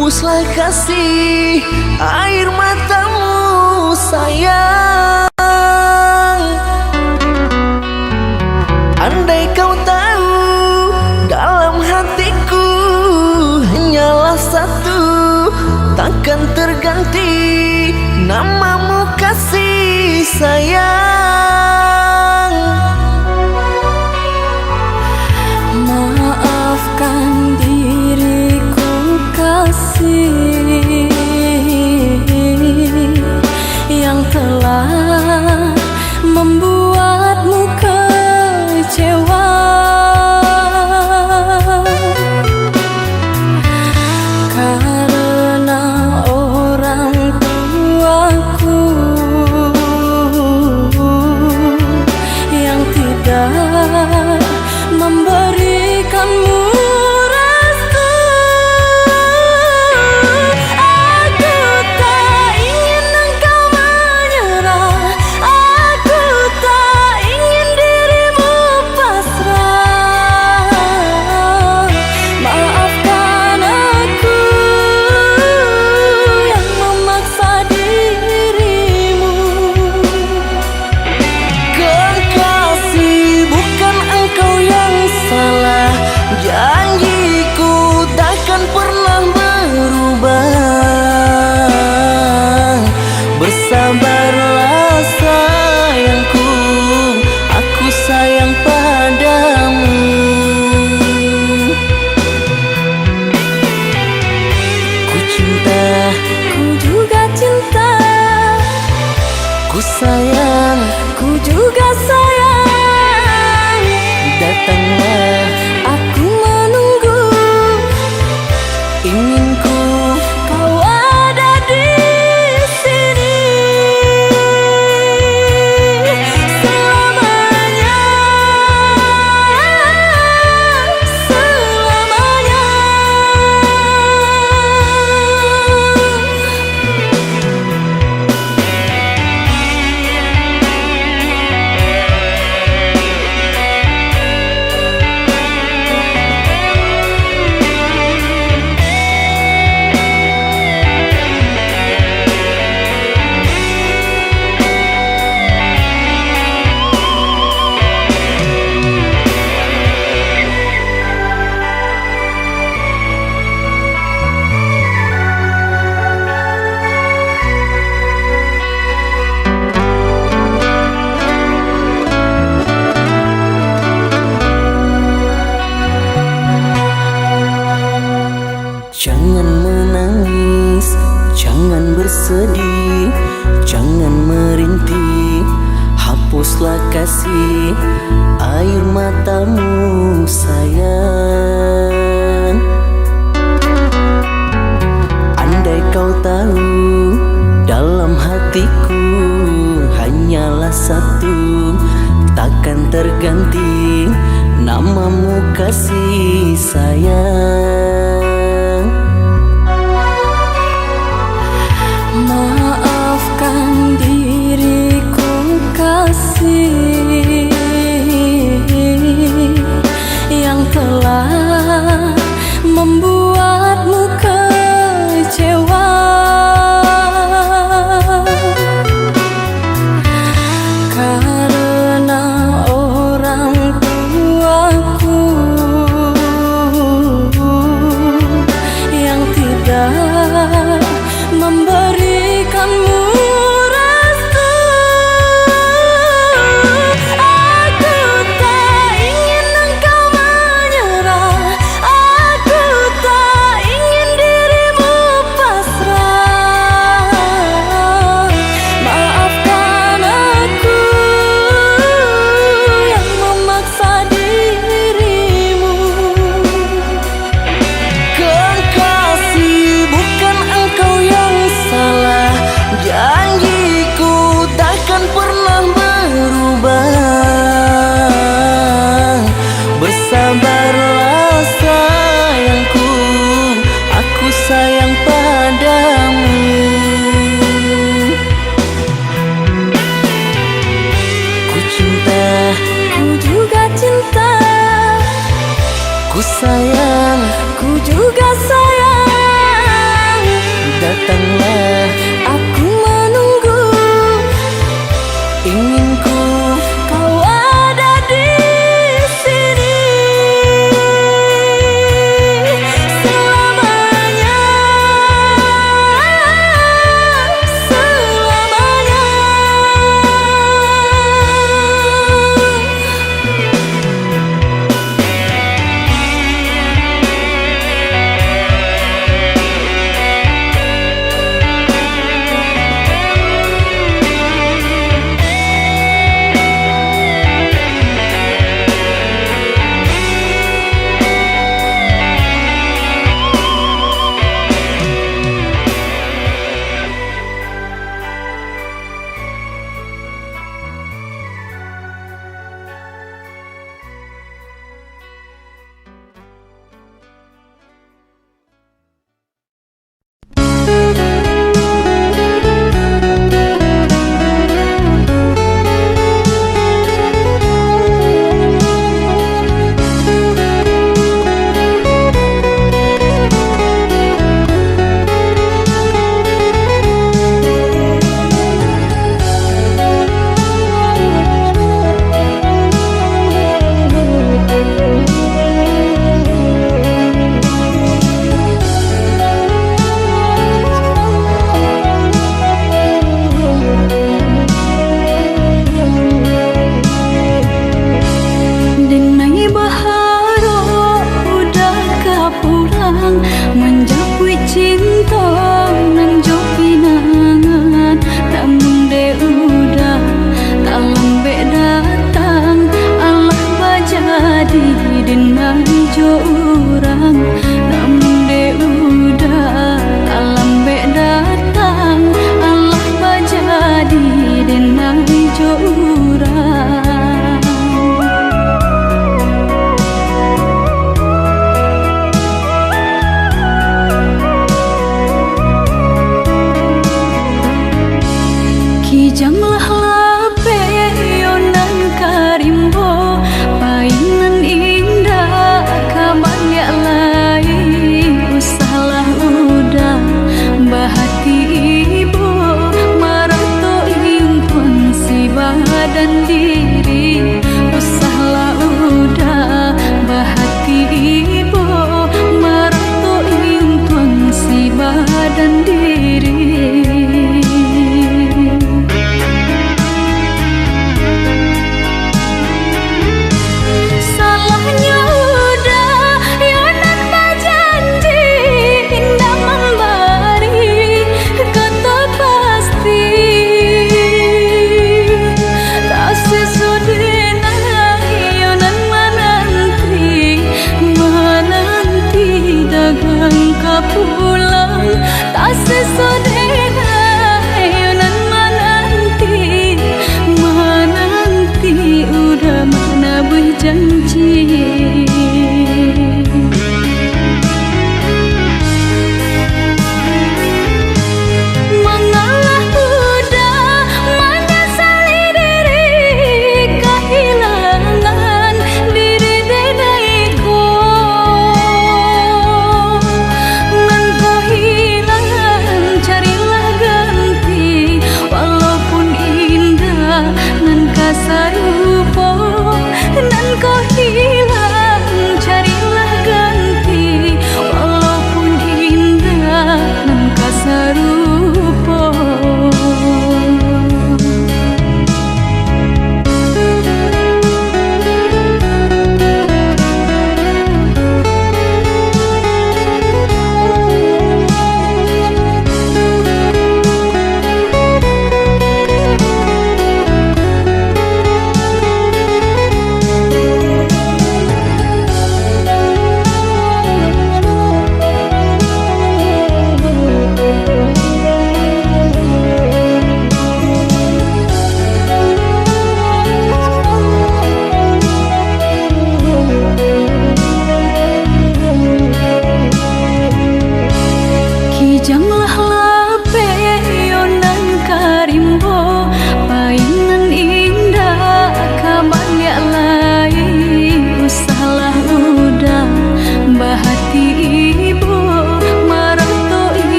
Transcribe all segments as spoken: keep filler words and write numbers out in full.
Hapuslah kasih air matamu, sayang. Andai kau tahu, dalam hatiku hanyalah satu, takkan terganti namamu, kasih sayang. Maafkan diriku, kasih, yang telah membuatmu kecewa. Karena orang tuaku yang tidak memberikanmu restu. Aku tak ingin engkau menyerah, aku tak ingin dirimu pasrah. Maafkan aku yang memaksa dirimu. Kekasih, bukan engkau yang salah. Janjiku takkan pernah berubah. Bersabarlah, sayangku, aku sayang padamu. Ku cinta, ku juga cinta. Ku sayang, ku juga sayang. Datanglah, aku menunggu. Inginku kau ada di sini selamanya, selamanya. Jangan menangis, jangan bersedih, jangan merintih, hapuslah kasih air matamu, sayang. Andai kau tahu, dalam hatiku hanyalah satu, takkan terganti namamu, kasih sayang. Maafkan diriku, kasih, yang telah membuatmu kecewa. Karena orang tuaku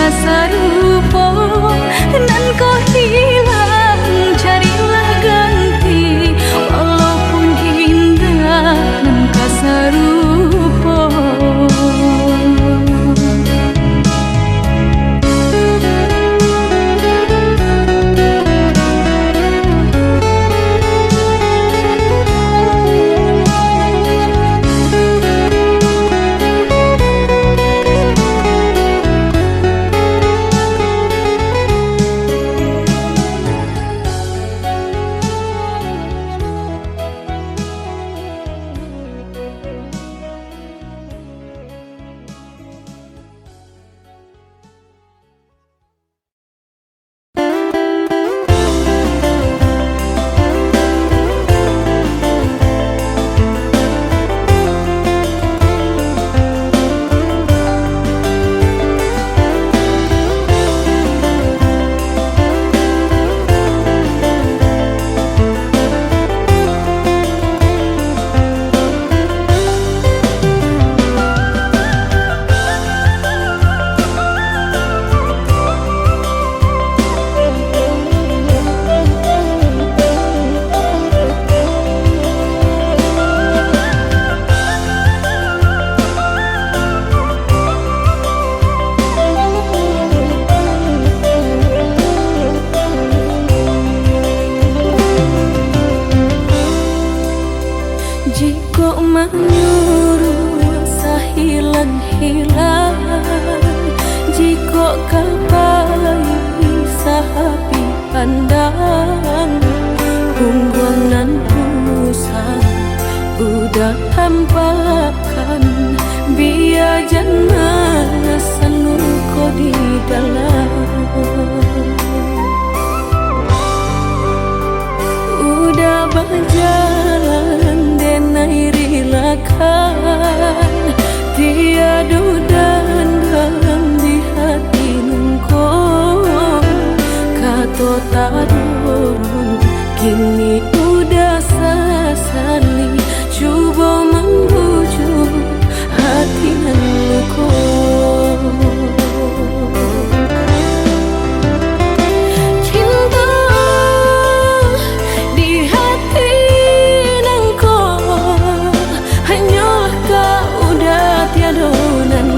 Sarupo nan ko hilang, carilah ganti, walaupun indak nan ka sarupo. Jikok manyuruh sahilang-hilang, jikok ka pai sahabih pandang, pungguang nan usang udah tampakkan, bia jan marasan luko di dalam. Udah bajalan denai rilakan, tiado dandam di hati nungko. Kato taruhun kini udah sasali, cubo mambujuak hati nan luko. Cinto di hati nangko, hanyolah kau udah tiado nan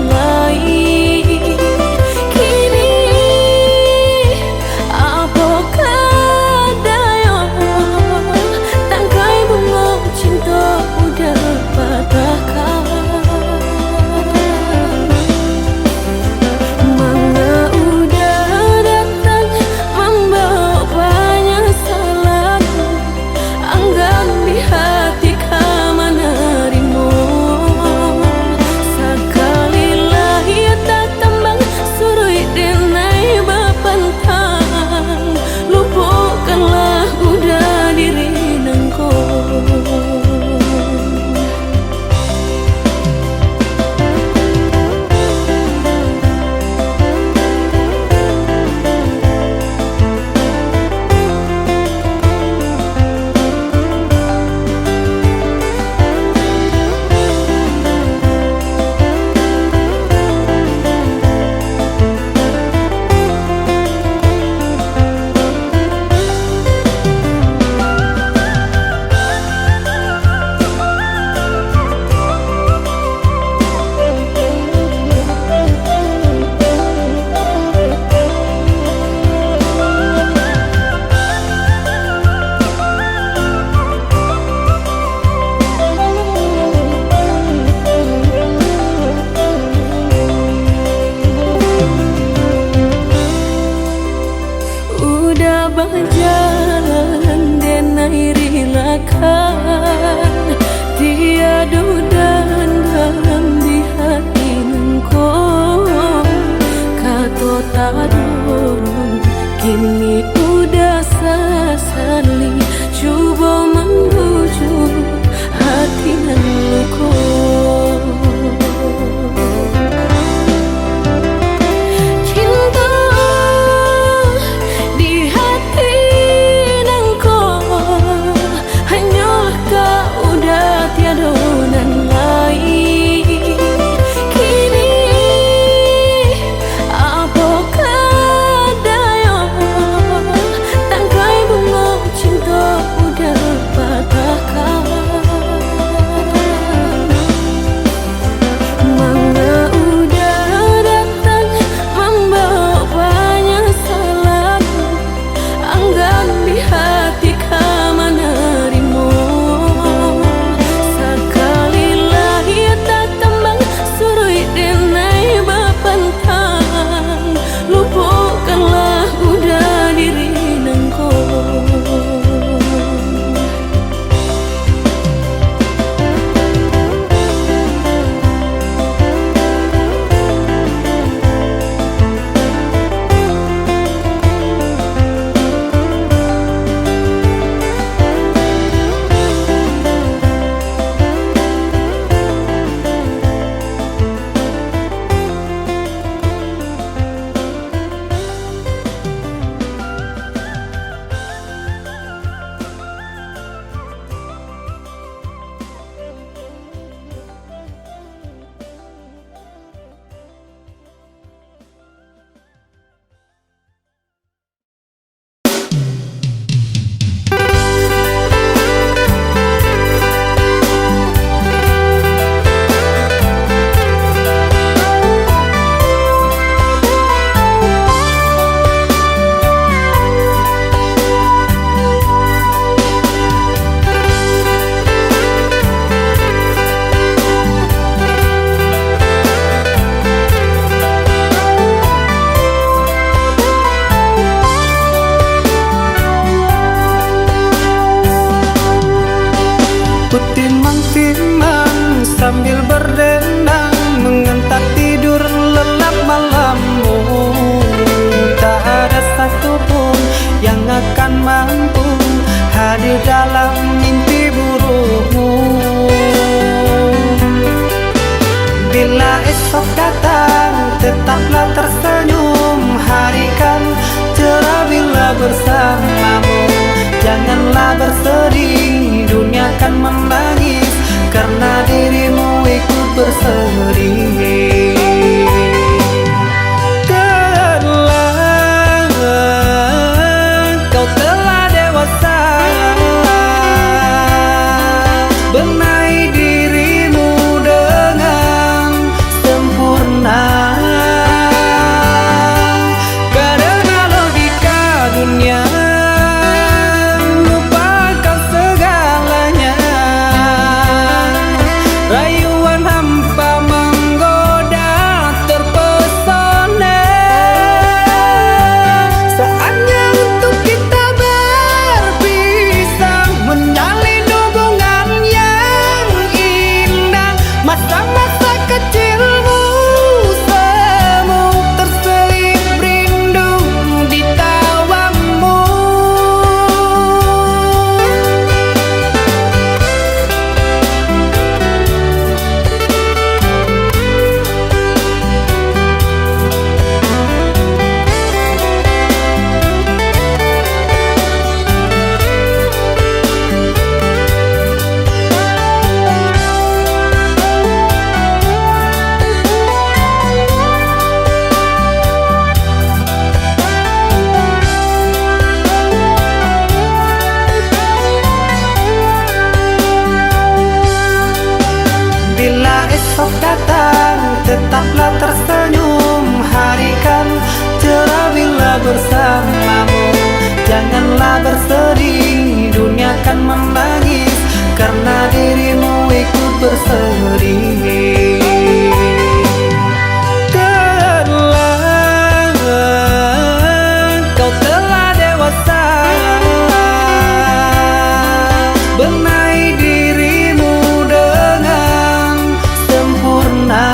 Kan mampu hadir dalam mimpi burukmu. Bila esok datang, tetaplah tersenyum. Hari kan cerah bila bersamamu. Janganlah bersedih, dunia kan menangis karena dirimu ikut bersedih. Telah, kau telah dewasa. Benahi dirimu dengan sempurna. Karena logika dunia, lupakan segalanya. Rayuan hampa menggoda, terpesona. Saatnya untuk kita berpisah, menjalin hubungan yang indah. Masa-masa kecilmu semu, terselip rindu di tawamu. Bila esok datang, tetaplah tersenyum. Hari kan cerah bila bersamamu. Janganlah bersedih, dunia kan menangis karena dirimu ikut bersedih. Telah, kau telah dewasa. Benahi dirimu dengan sempurna.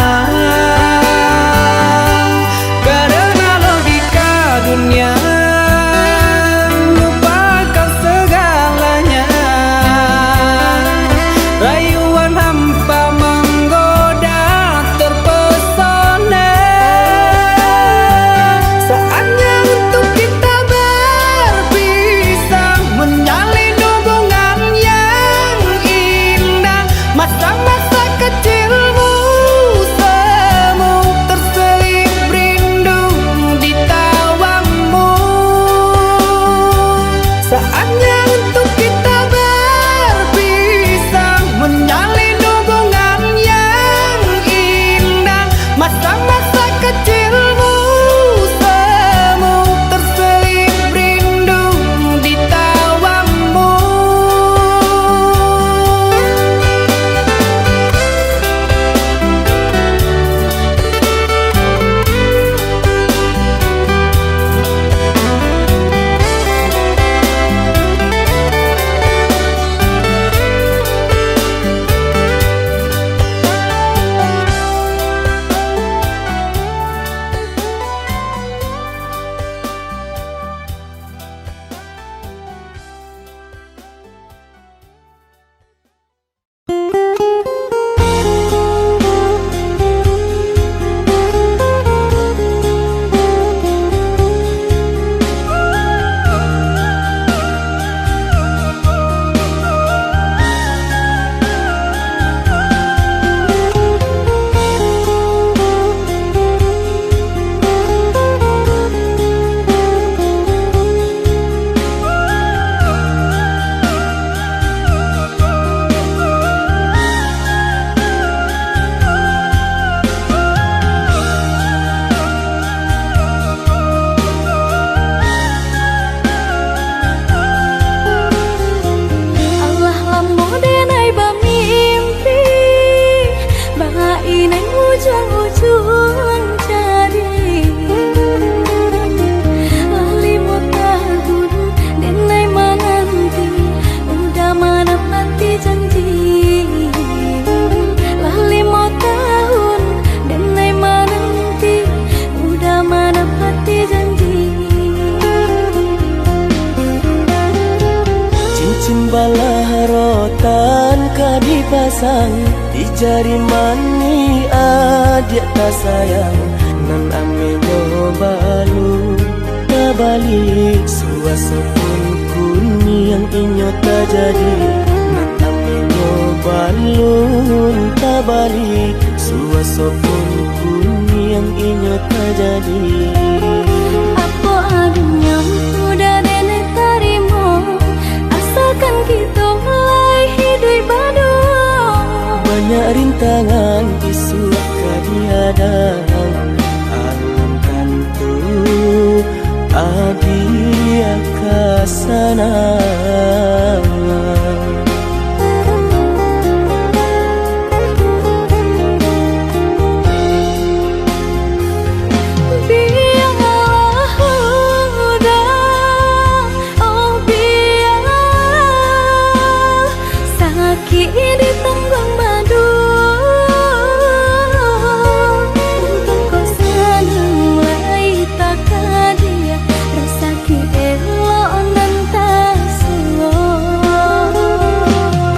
Sang di jari manih adiak tasayang, nan ameh nyo balun tabalik. Suaso pun kuniang inyo tajadi, nan ameh nyo balun tabalik. Suaso pun kuniang inyo tajadi. Apo adonyo udah denai tarimo, asalkan kito lai hiduik baduo. Banyak rintangan isuak ka dihadang, alun tantu adiak ka sanang. Bialah udah, oh bialah, sakik di tangguang baduo. Untuang ko sanang lai takadiak, rasaki elok nan tasuo.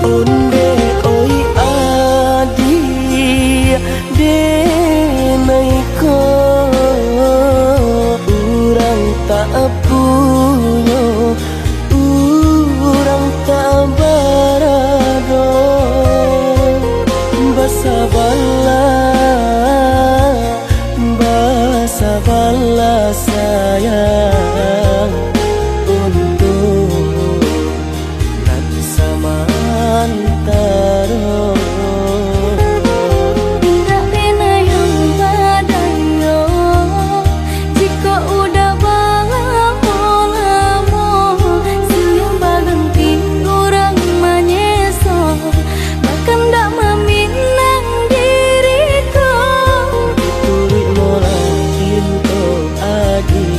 Ondeh oi adiak, denai ko urang tak punyo, urang tak barado. Basabalah, basabalah sayang, untuak nan samantaro. Indak pernah yang badayo, jikok udah balamo-lamo, siang baganti urang manyeso, bakandak maminang diri ko. Dituruik molah pinto adi,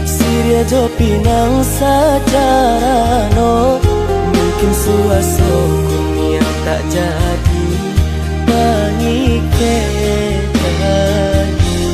siriah jo pinang sacarano, mungkin suaso kuniang tak jadi pangikek lagi.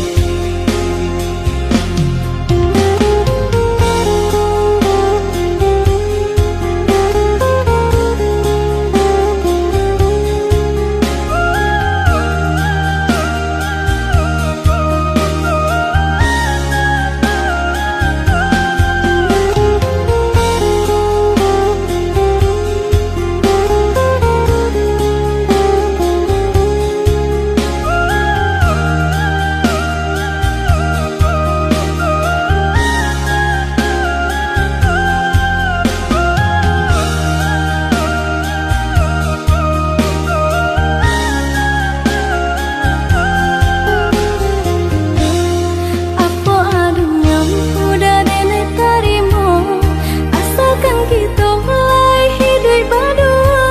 Apo adonyo udah denai tarimo, asalkan kito lai hiduik baduo.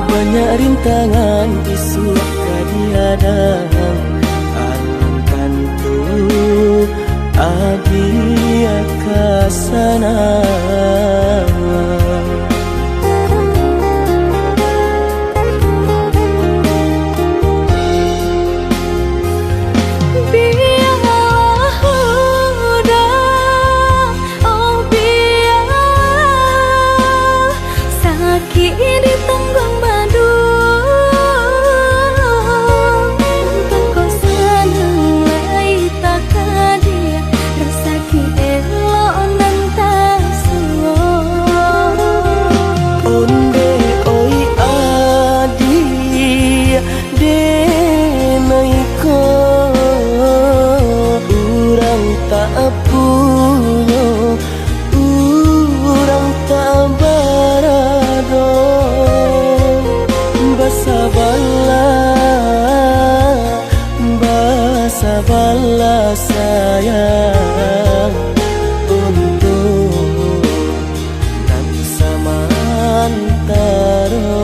Banyak rintangan isuak ka dihadang, alun tantu adiak ka sanang. Bialah udah, oh bialah, sakik di tangguang baduo. Untuang ko sanang lai takadiak, rasaki elok nan tasuo. Ondeh oi adiak, denai ko urang tak punyo, urang tak barado. Basabalah, basabalah sayang, untuak nan samantaro.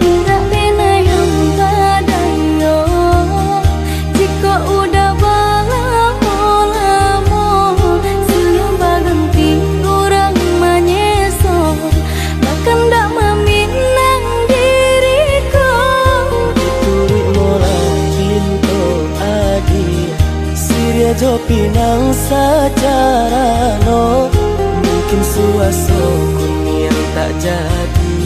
Indak pernah yang badayo, jikok udah balamo-lamo, siang baganti urang manyeso, bakandak maminang diri ko. Dituruik molah pinto adi, siriah jo pinang sacarano, mungkin suaso kuniang tak jadi.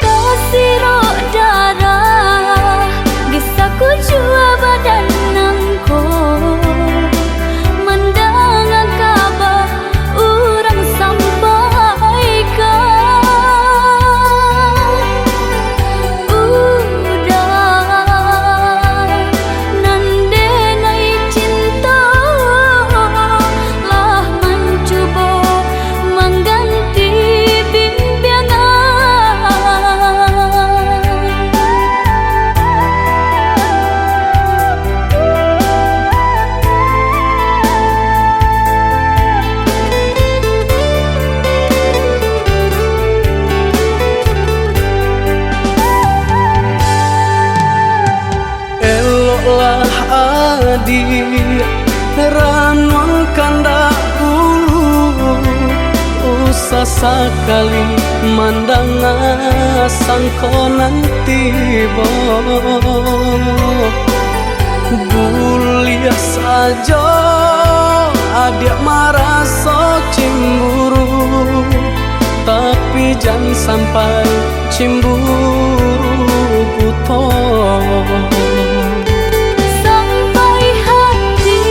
Tasirok darah di sakujua badan nangko, mandanga kaba urang sampaikan. Uda nan denai cinto, lah mancubo mangganti bimbiangan. Eloklah adiak, ranuang kandak ulu, usah sakali mandanga sangko nan tibo. Buliah sajo adiak maraso cimburu, tapi jan sampai cimburu buto. Sampai hati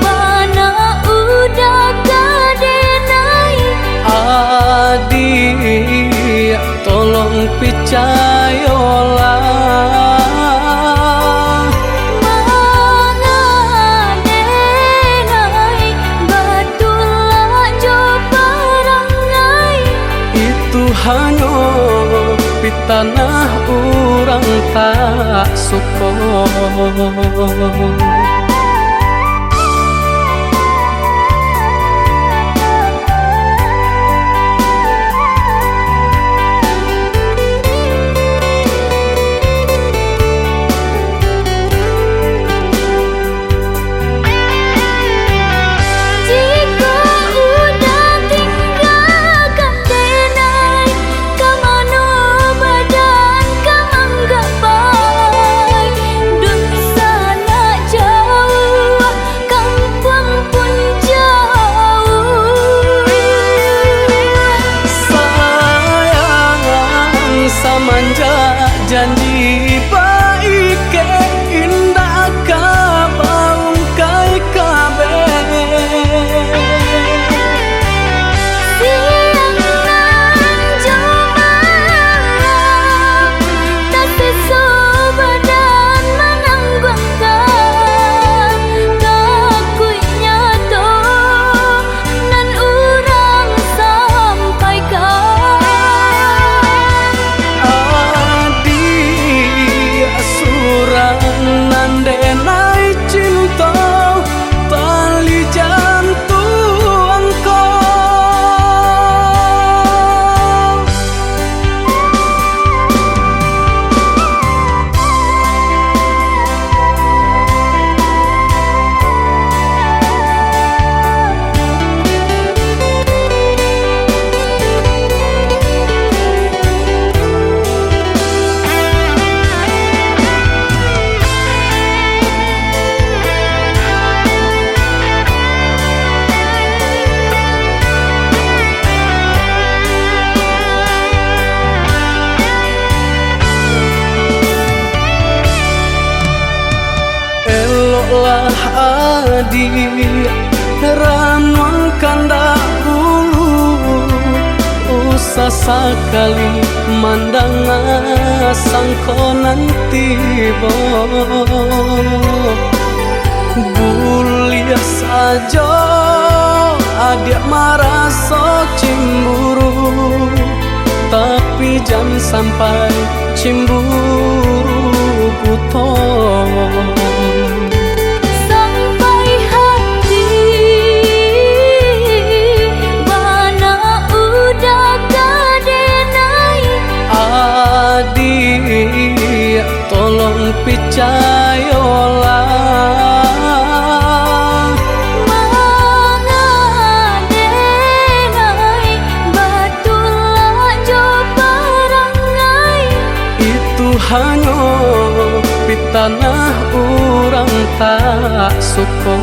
bana uda ka denai. Adiak, tolong picayolah. Manga denai batulak jo parangai. Itu hanyo pitanah urang tak suko. Jikok uda tinggakan denai, ka mano badan ka manggapai? Dunsanak jauah, kampuang pun jauah. Sayang, samanjak janji baikek, indak ka baungkai kabeh. Siang nan jo malam, tasiso badan manangguangkan, takuik nyato nan urang sampaikan. Adiak, Adiak, ranuang kandak bulu, usah sakali mandanga sangko nan tibo. Buliah sajo adiak maraso cimburu, tapi jan sampai cimburu buto. Sampai hati bana udah ka denai. Adiak, tolong picayolah. Manga denai batulak jo parangai. Itu hanyo pitanah urang tak suko.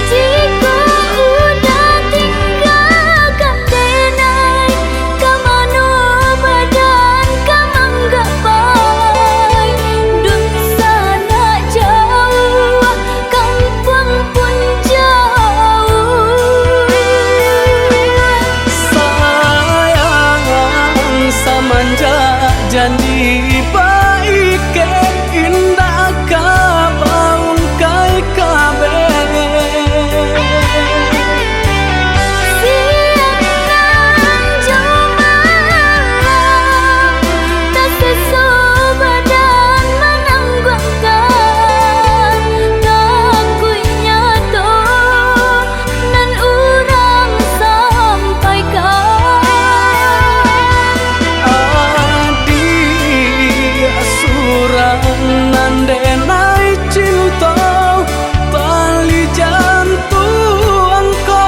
Jikok udah tinggakan denai, ka mano badan ka manggapai? Dunsanak jauah, kampuang pun jauah. Sayang, samanjak janji baikek, indak ka baungkai kabeh. Siang nan jo malam, taseso badan manangguangkan. Takuik nyato nan urang sampaikan. Adiak surang nan denai cinto, tali jantuang ko.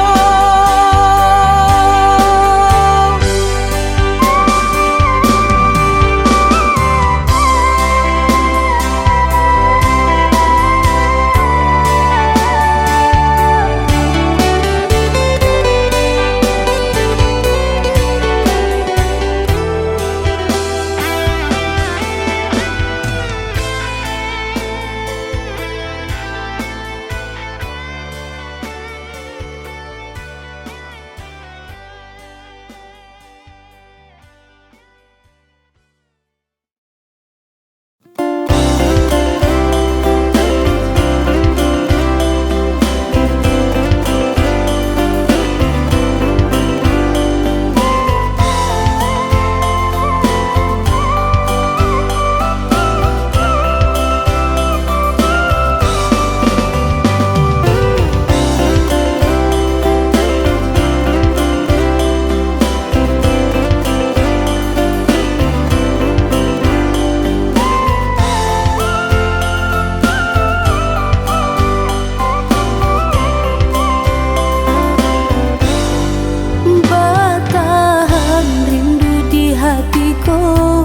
Batahan rindu di hati ko,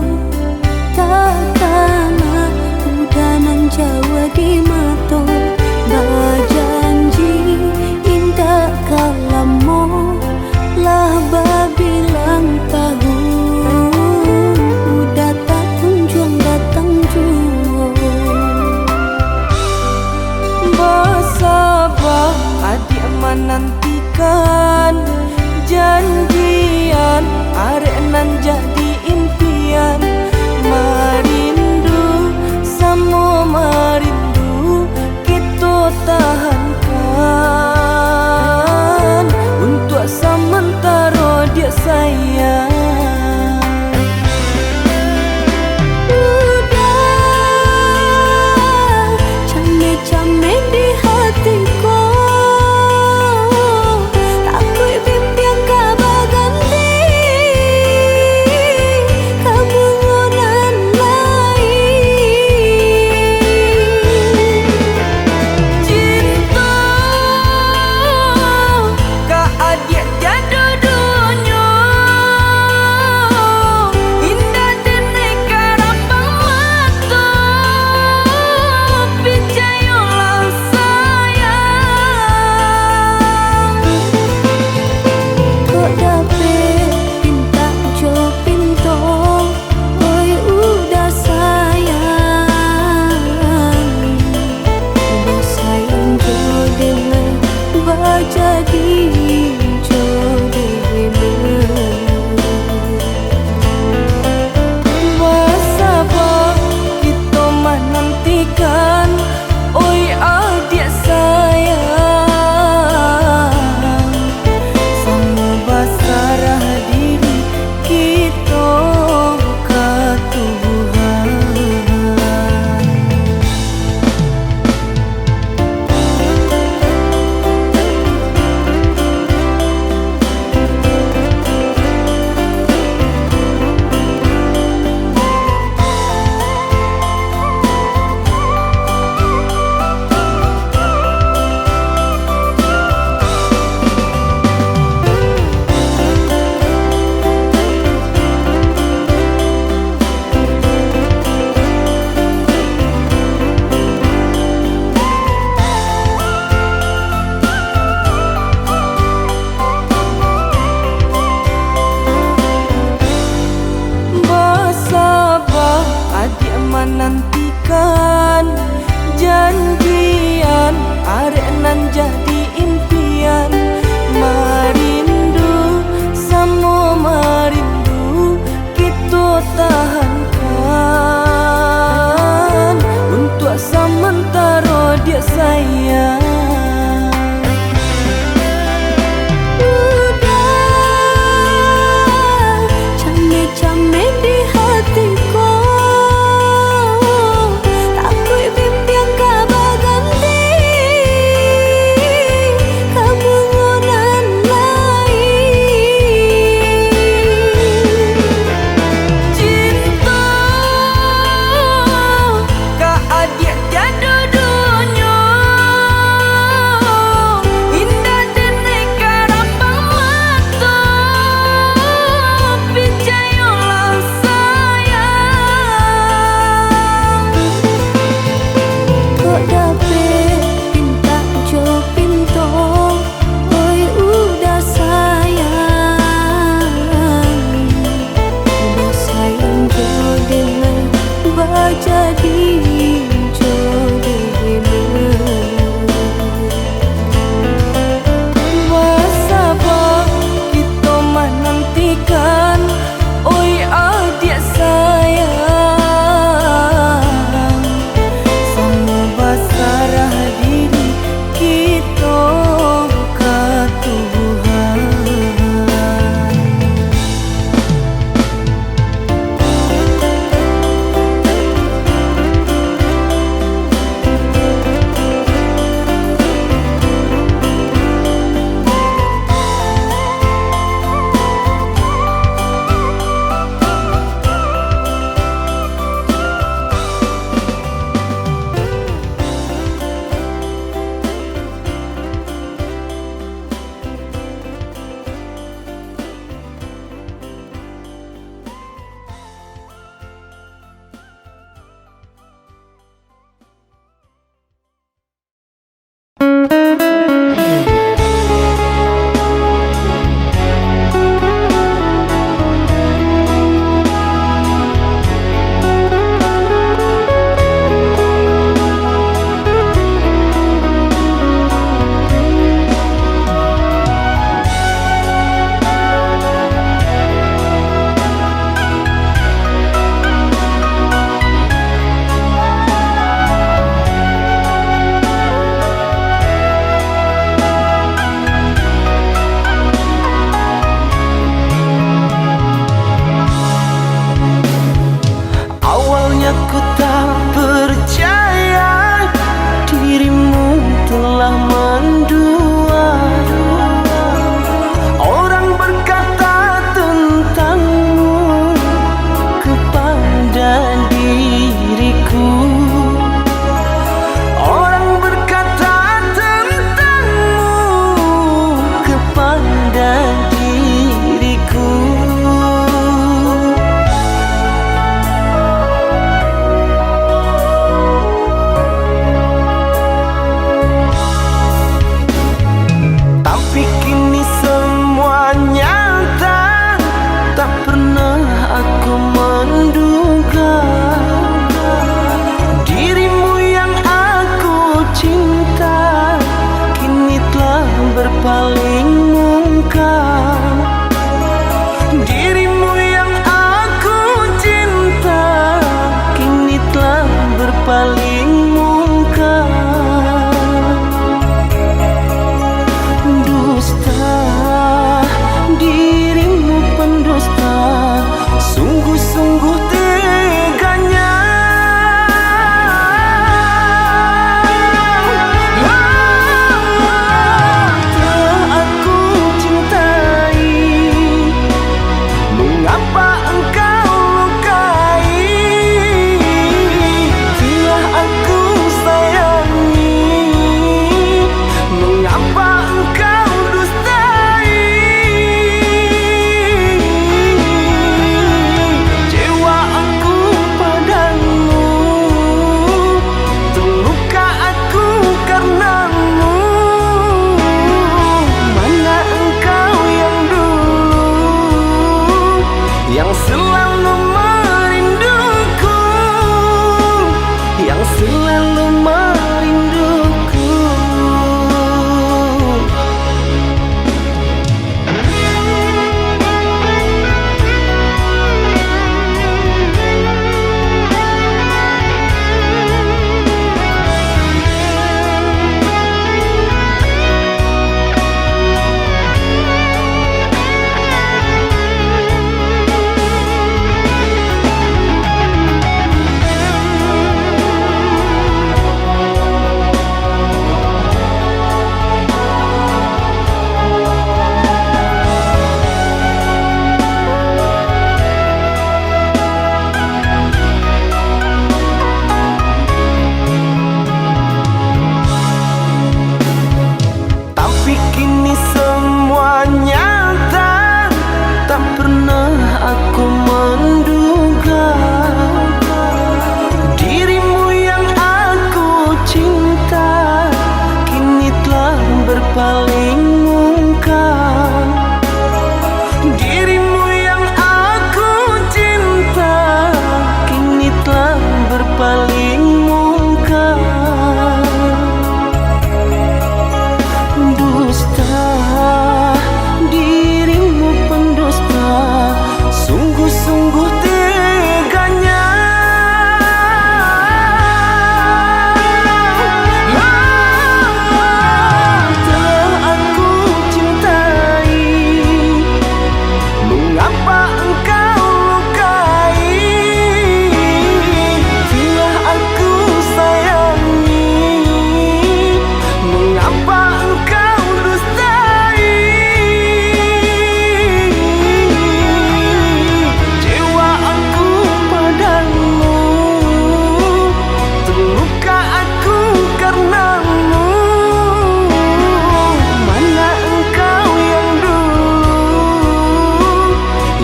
takana udah nan jauah di mato. Bajanji indak ka lamo, lah babilang tahun, udah tak kunjuang datang juo. Basaba adiak manantikan janjian, arek nan jadi impian. Marindu, samo marindu, kito tahankan untuak samantaro, diak sayang. Udah cameh-cameh di hati ko, takuik bimbiang ka baganti. Manantikan janjian, arek nan jadi impian. Marindu samo marindu, kito tahankan untuak samantaro, diak sayang. Udah, cameh-cameh di hati ko, takuik bimbiang ka baganti. Ka bungo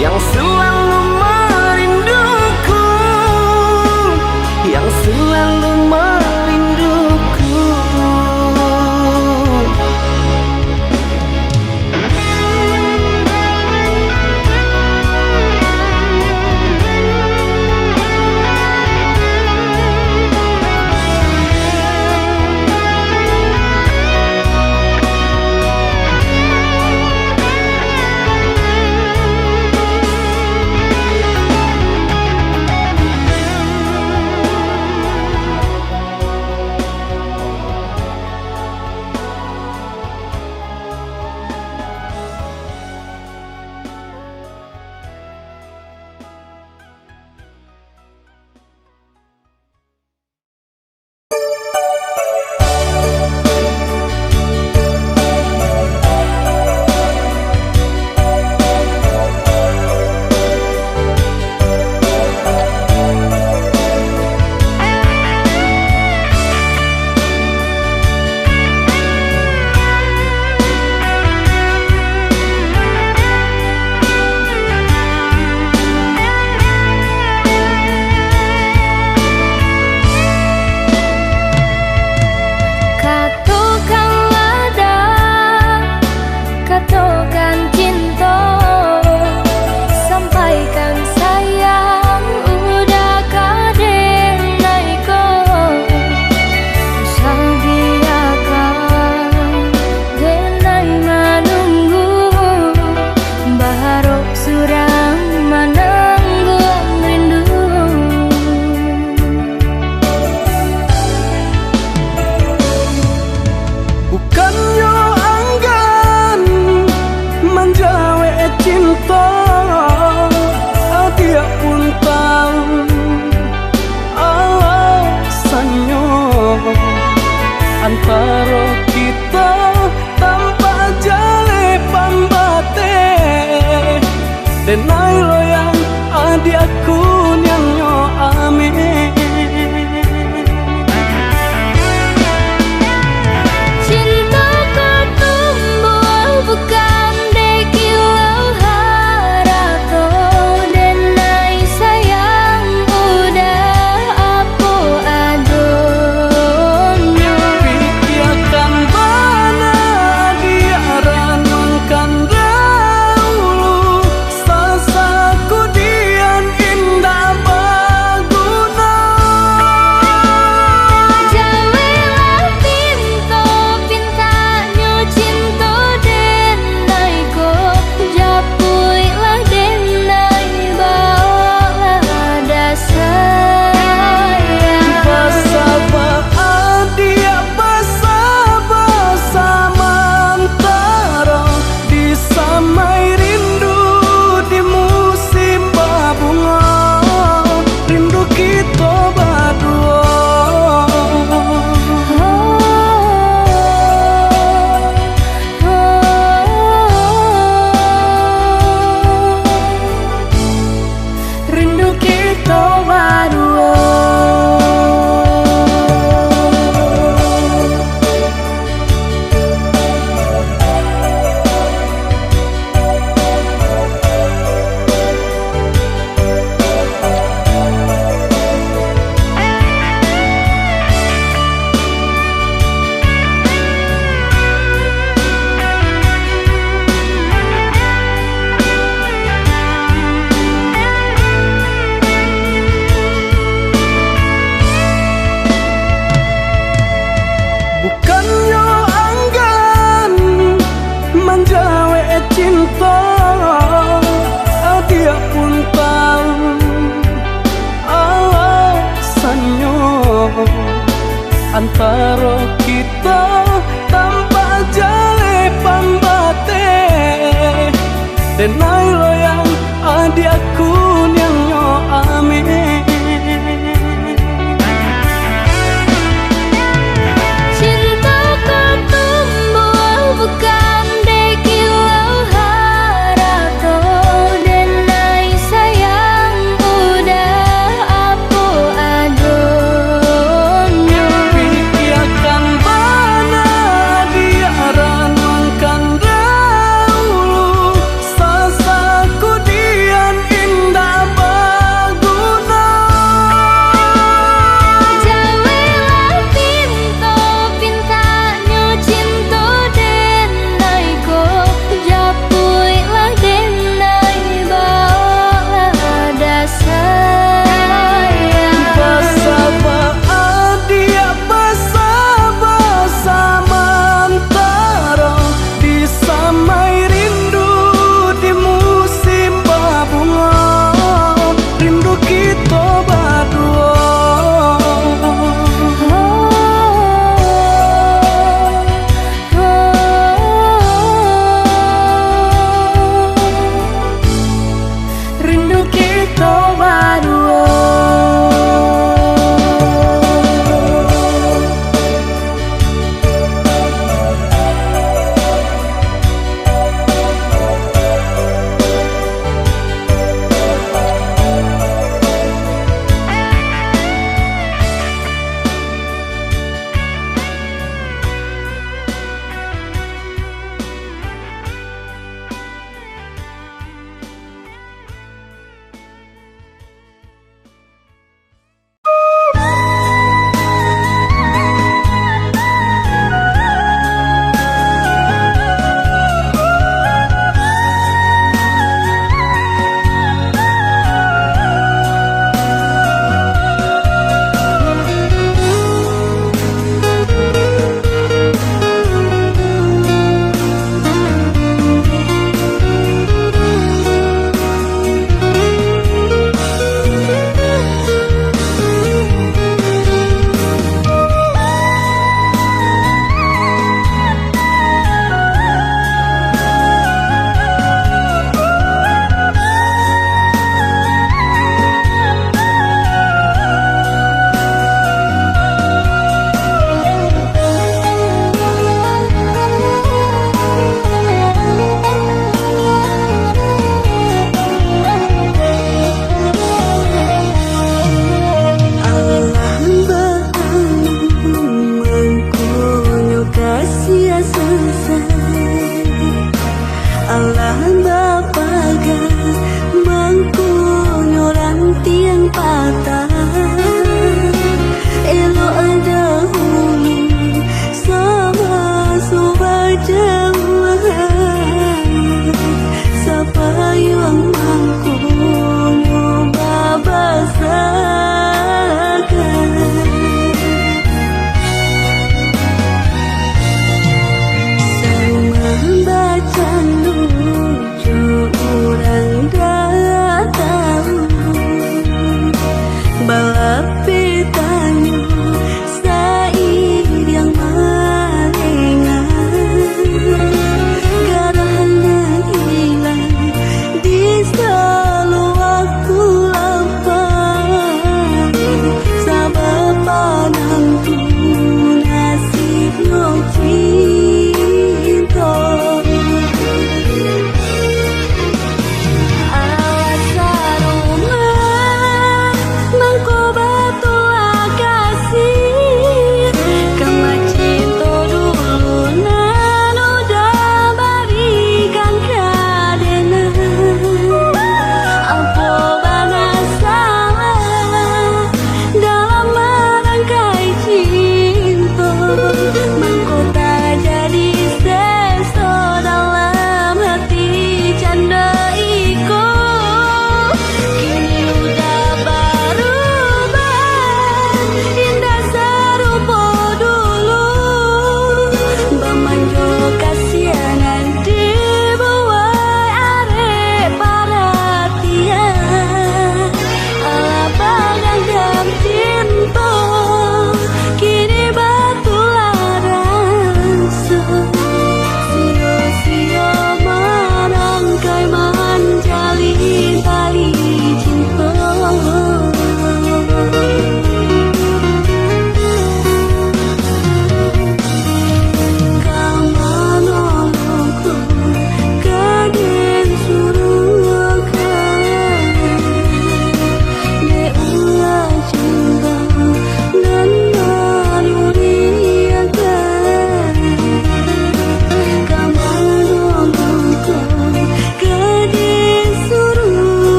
Yang selalu merinduku, yang selalu merinduku. Katokanlah dah, katokan cinto, sampaikan sayang udah ka denai ko. Usah biakan denai manunggu, baharok surang manangguang rindu. Bukannyo anggan manjawek cinto, adiak pun tau alasannyo. Antaro kito tampak jaleh pambateh, denai loyang adiak kuniangnyo ameh. Cinto ko tumbuah bukan dek kilau harato, denai sayang udah apo adonyo. Pikiakan bana, diak ranungkan dahulu, sasakudian indak baguno. Jaweklah pinto, pintaknyo cinto denai ko. Japuiklah denai, baoklah dah sayang. Basaba adiak, basaba samantaro, disamai rindu di musim babungo, rindu kito baduo. Rindu kito baduo. Bukannyo anggan manjawek cinto, adiak pun tau alasannyo. Antaro kito tampak jaleh pambateh, denai loyang adiak kuniangnyo ameh. Cinto ko tumbuah bukan dek kilau harato, denai sayang udah apo adonyo. Pikiakan bana, diak ranungkan dahulu, sasaku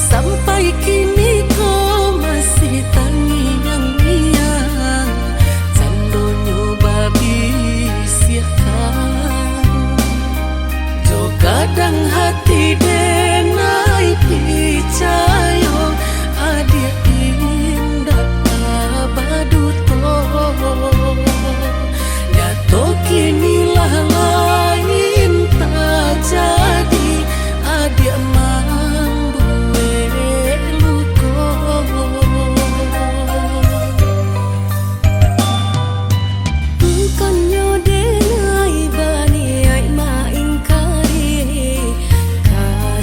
Sampai kini ko masih tangiang-ngiang, candonyo babisiakan. Jo gadang hati denai picayo, adiak indak baduto. Nyato kini lah lain tajadi, adiak mambuek luko. Bukannyo denai baniaik maingkari, ka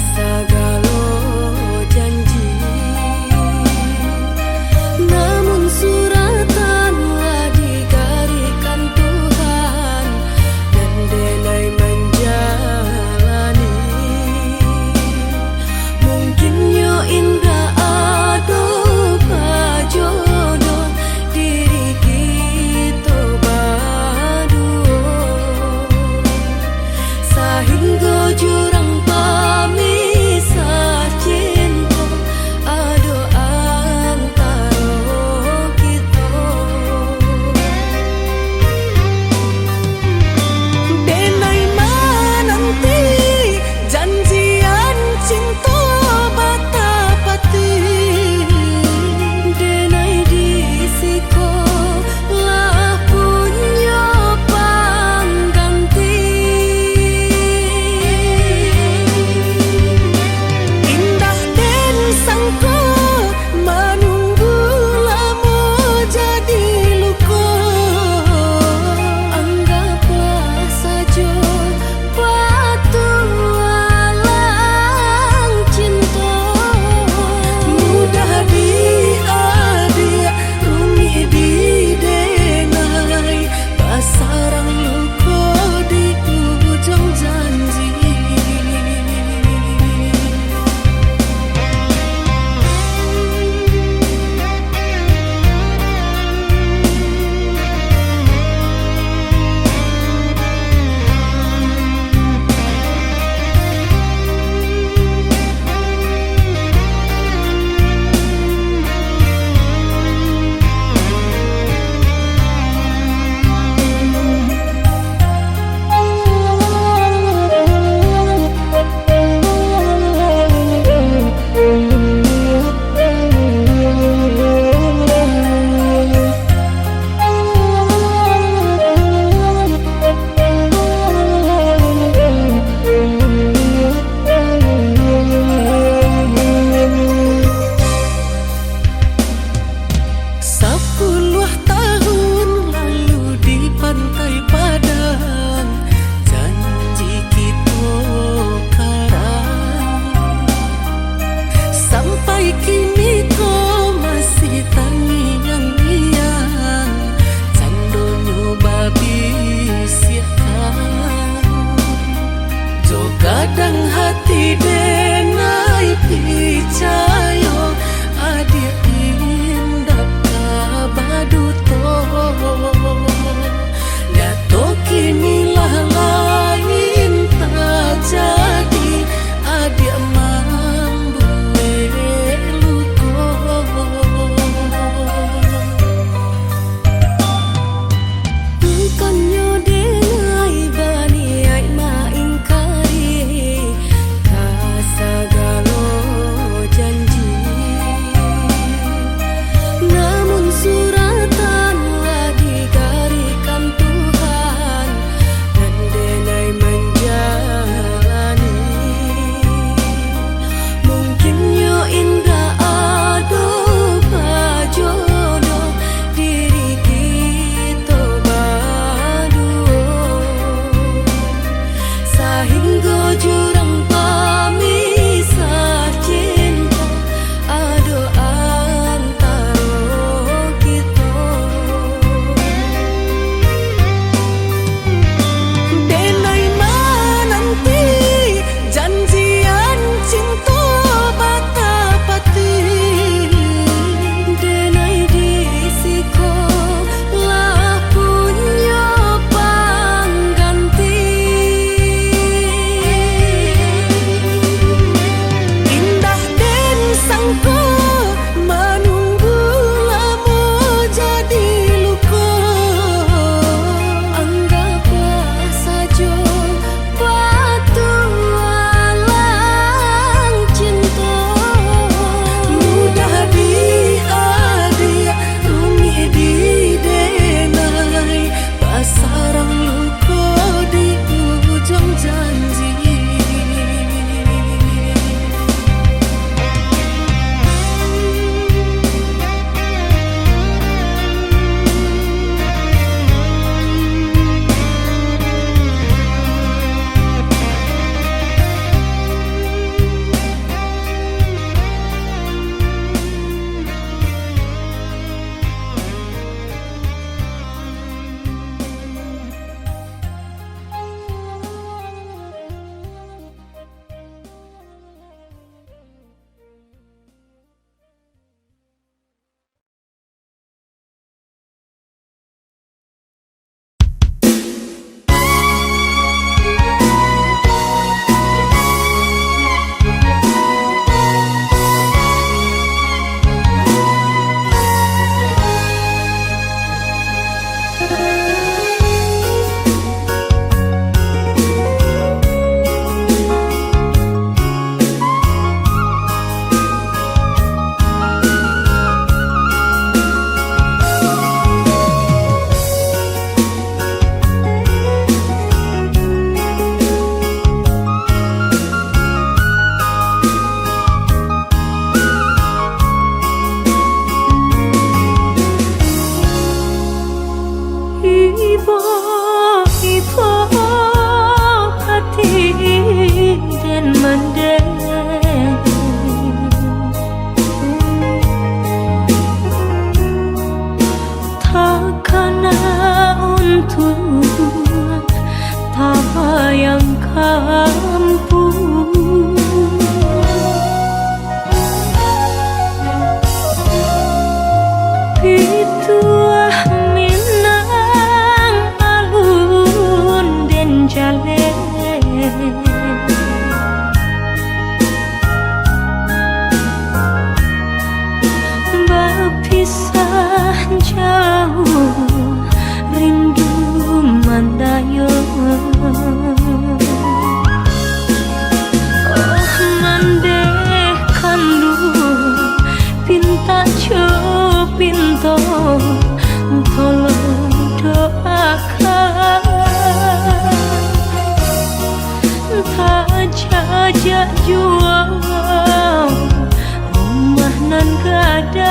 Di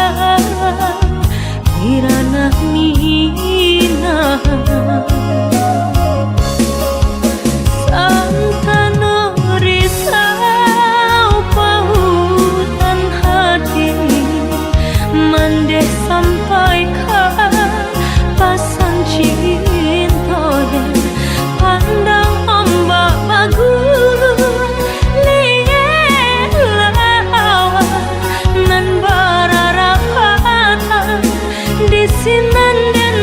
ranah Minang, santano risau pautan hati, mandeh sampai ka pasan cinto den, pandang ombak bagulu, liek lawan nan bararapatan, di sinan den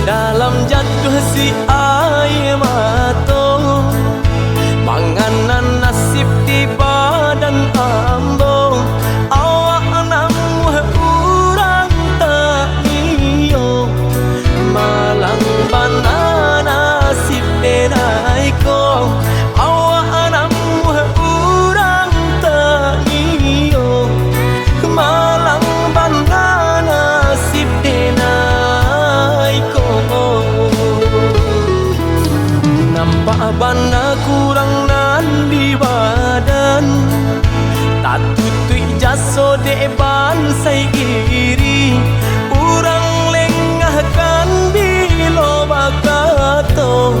Dalam jatuah si aia mato, mangana nasib di badan ambo. Awak namuah urang taniyo, malang bana nasib denai ko. Awak namuah urang taniyo, malang bana nasib denai ko. Nampak bana kurang nan di badan, tatutuik jaso dek bansaik iri. Urang lengahkan bilo bakato,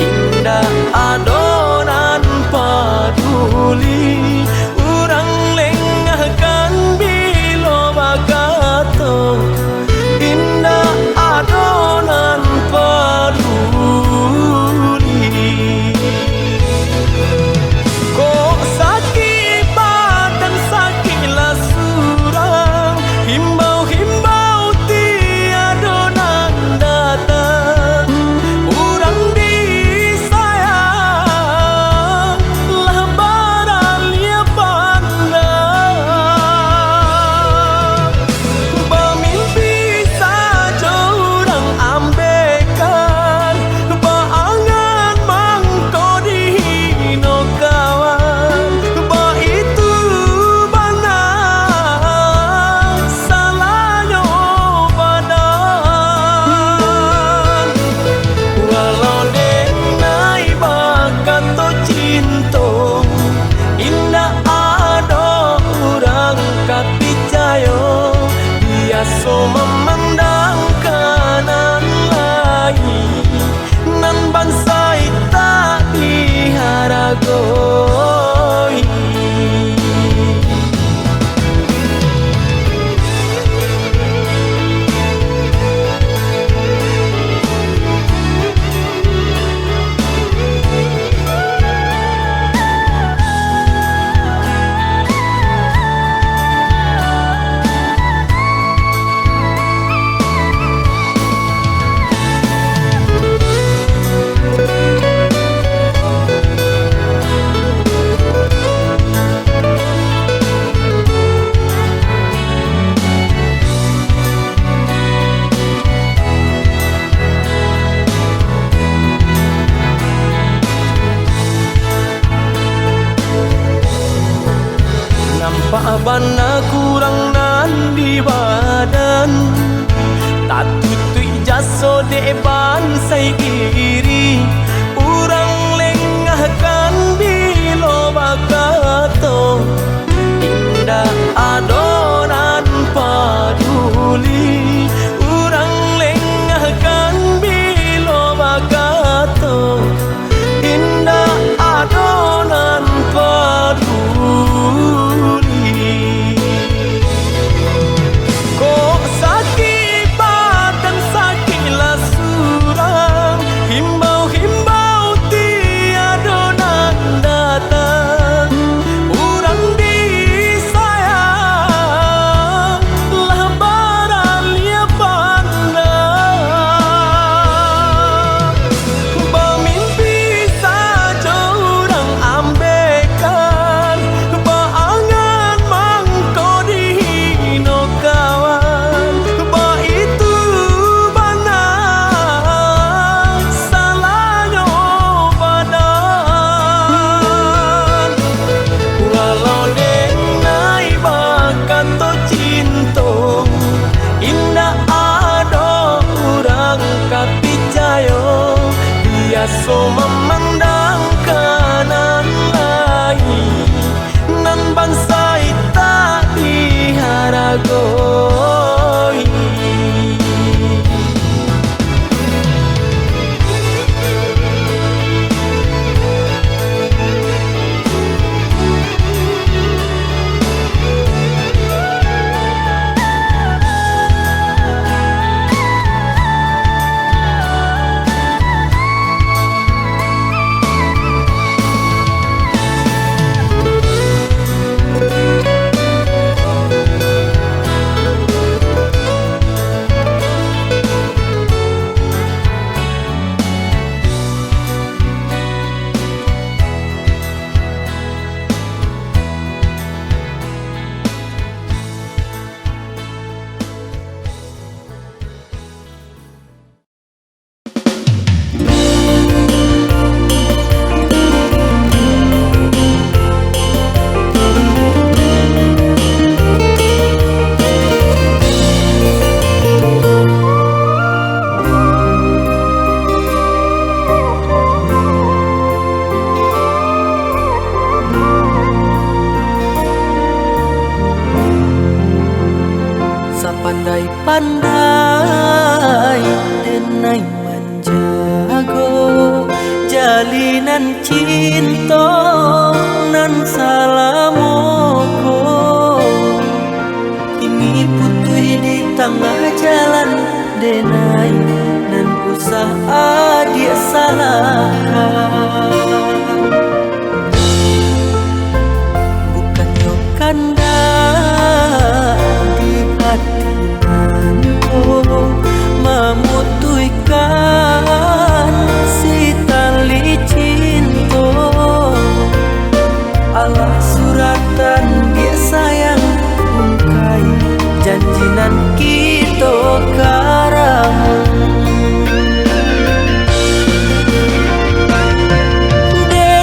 indak ado nan paduli. Urang lengahkan bilo bakato, indak ado nan paduli. Kok sakik badan, sakik lah surang, himbau-himbau tiado nan datang. Urang disayang lah baraliah pandang. Bamimpi sajo urang ambekan, baangan mangko dihino kawan. Baitu bana salahnyo badan. Walau denai bakato cinto, indak ado urang ka picayo. Biaso mamandang ka nan lain, nan bansaik tak diharagoi. Nampak bana kurang nan di badan, tatutuik jaso dek bansaik iri. Urang lengahkan bilo bakato, indak ado nan paduli. Urang lengahkan bilo bakato, indak ado nan paduli. Kok sakik badan, sakik lah surang, Ai, denai manjago jalinan cinto nan salamo ko. Kini putuih di tangah jalan, denai nan usah adiak salahkan. Bukannyo kandak di hati nan ko mamutuihkan si tali cinto. Alah suratan diak sayang, ungkai janji nan kito karamo. Dek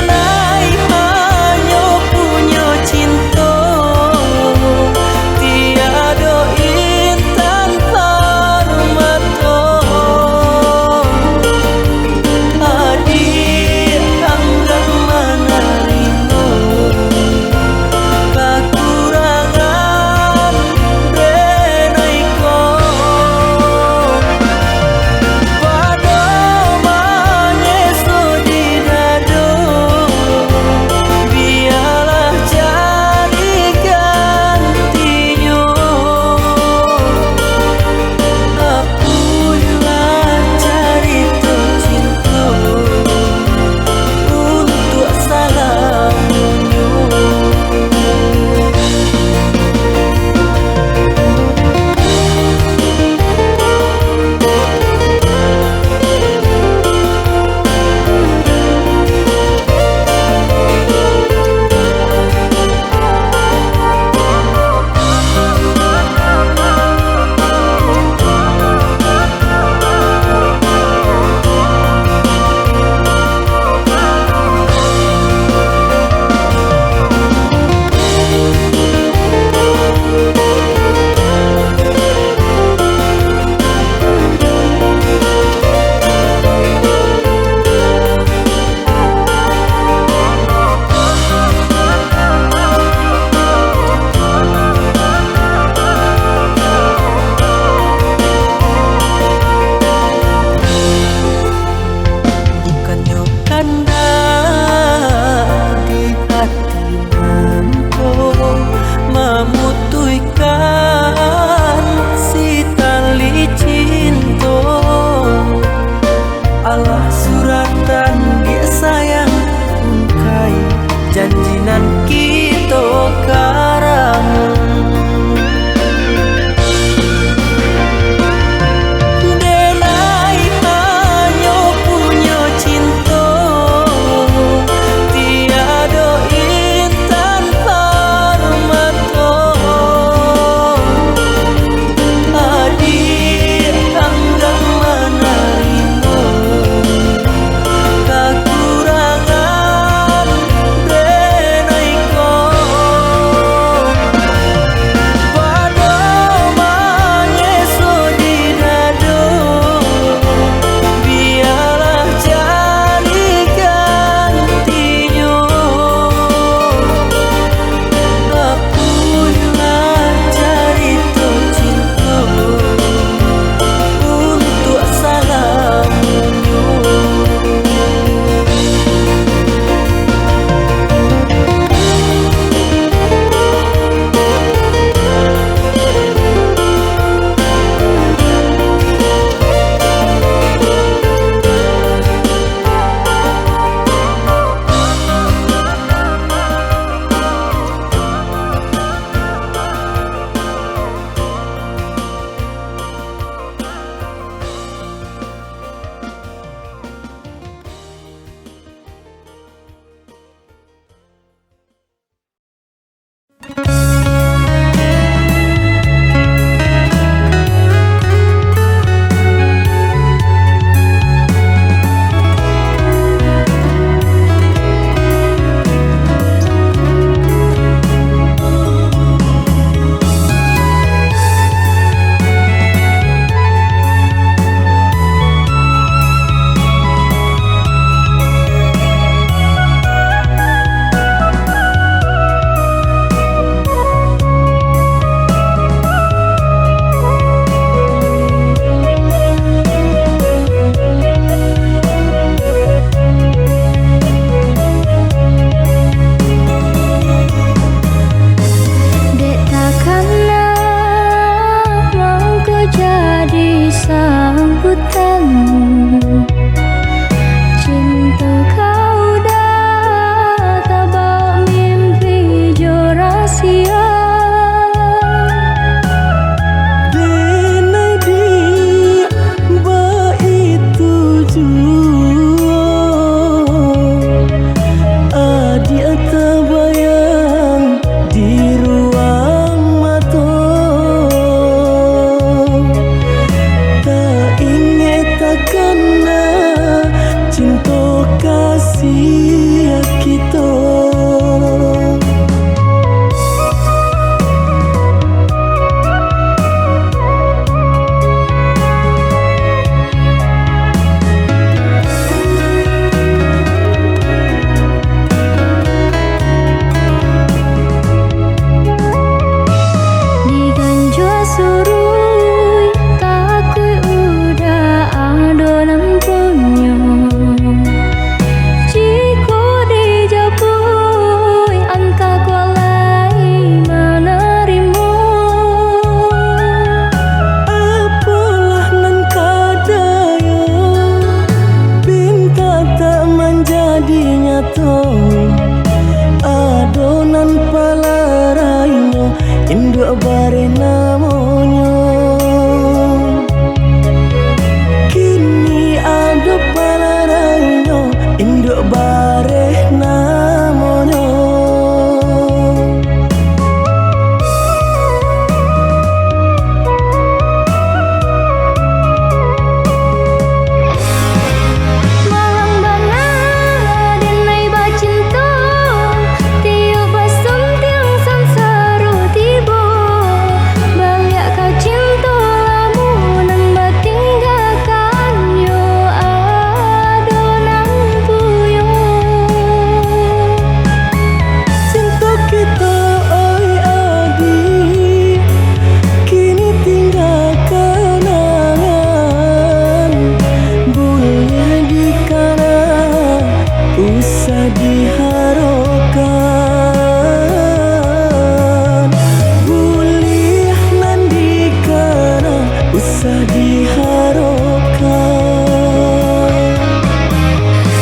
Usah diharokkan.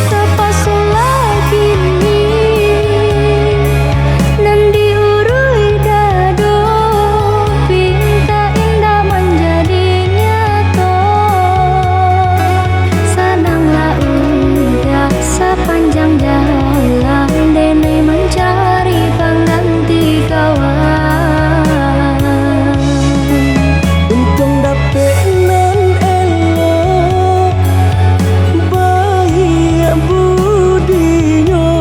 Tapasolah kini, nan diuruih dado, pinta indak manjadi nyato. Sananglah ujak sapanjang jalan, denai mancari pangganti kawan. Untuang dapek nan elok, baiak budinyo,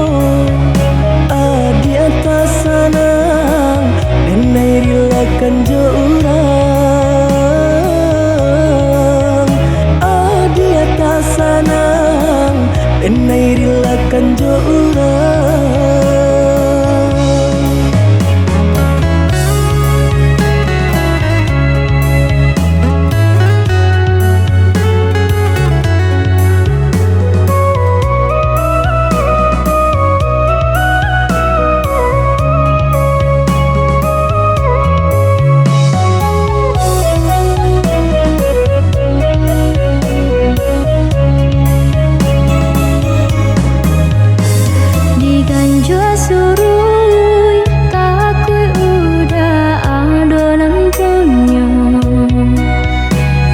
adiak tasanang, denai rilakan jo urang. Adiak tasanang, denai rilakan jo urang. Diganjua suruik, takuik udah ado nan punyo.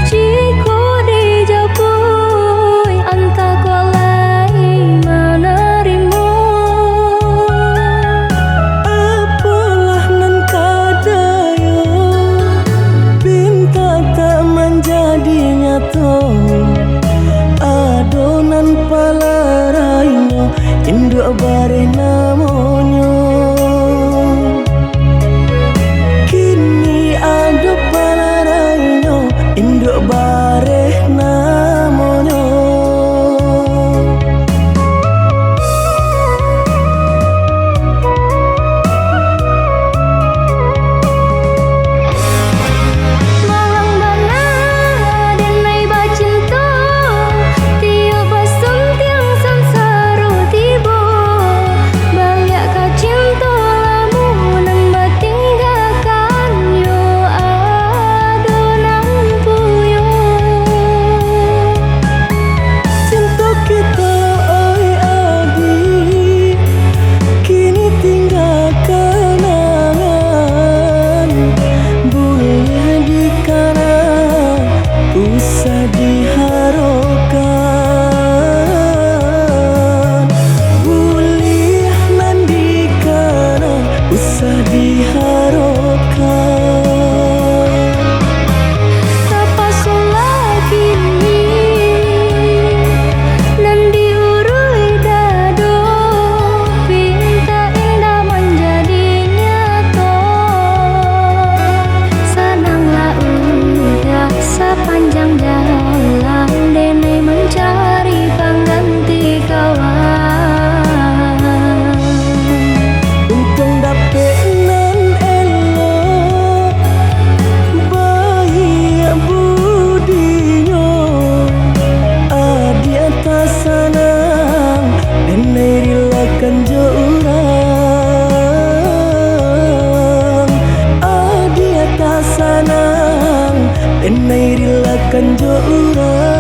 Jikok dijapuik, antah kok lai manarimo. Apolah nan ka dayo, pinta tak manjadi nyato. Ado nan palarainyo, induak bareh namonyo. Kini ado palarainyo, induak bareh namonyo. Malang bana denai bacinto, tiok basuntiang sansaro tibo. Baliak ka cinto lamo nan batinggakan, yo ado nan puyo. Cinto kito, oi adiak, kini tingga kanangan. Buliah dikana, usah diharokkan. Buliah nan dikana, usah diharokkan. Tapasolah kini, nan diuruih dado, pinta indak manjadi nyato. Sananglah ujak sapanjang jalan, denai mancari pangganti kawan. Untuang dapek nan elok, baiak budinyo, adiak tasanang, denai rilakan jo urang. Adiak tasanang, denai rilakan jo urang.